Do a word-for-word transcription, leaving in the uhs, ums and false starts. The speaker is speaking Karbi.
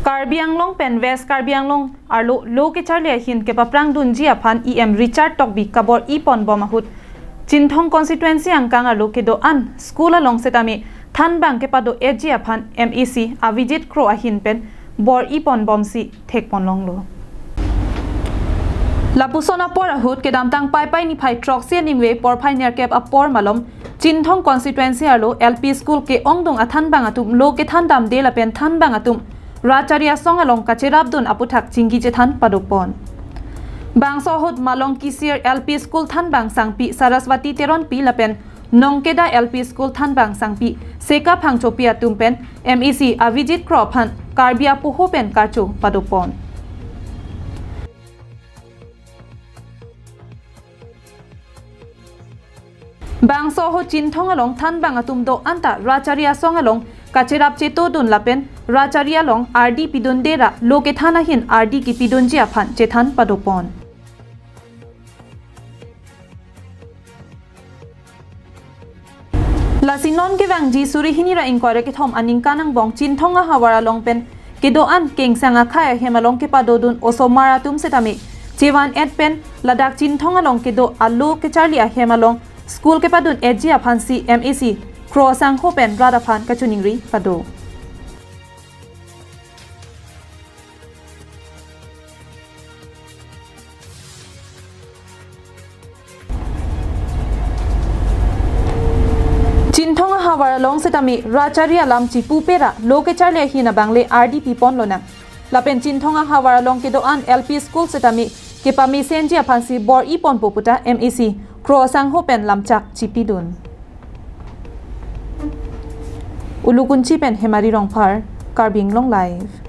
Karbi Anglong pen West Karbi Anglong arlo lo kecharli ahin kepaphrang dunji aphan E M Richard Tokbi kabor-i ponbom ahut Chinthong constituency angkang arlo kedo-an school along setame thanbang kepado-etji aphan M A C Avijit Kro ahin pen bor-i ponbomsi thekponlonglo. Lapuson apor ahut kedamtang Paipai niphai throksi aningve porphai nerkep apor malom Chinthong constituency arlo L P school ke-ongdung athanbang atum lo kethandamde lapen thanbang atum Rachari asong along kacherapdun aputhak chingki chethan padopon. Bangso ahut Malong Kisir L P school thanbang sangpi Saraswati Teronpi lapen Nongkeda L P school thanbang sangpi Seka Phangchopi atum pen M A C Avijit Kro aphan Karbi apoho pen karcho padopon. Bangso ahut Chinthong along thanbang atum do-an ta Rachari asong along kacherap chetodun lapen Rachari along ardi pidunde ra lo kethan ahin ardi kipidunji aphan chethan padopon. Lasi non kevangji suri hini ra ingkoi ra kethom aningkan angbong Chinthong ahavar along pen kedo-an Kengsang akhei ahem along kepadodun osomar atum setame chevan-et pen ladak Chinthong along kedo alo kecharli ahem along school kepadun-etji aphansi M A C Kro asangho pen rat aphan kachiningri pado. Chinthong ahavar along setame Rachari alam chipupe ra lo kecharli ahin abang le ardi pipon lonang. Lapen Chinthong ahavar along kedo-an L P school setame kepamesenji aphansi bor-i ponpo puta M A C Kro asangho pen lamchak chipidun. Ulukunchi pen Hemari Rongphar, Karbi Anglong Live.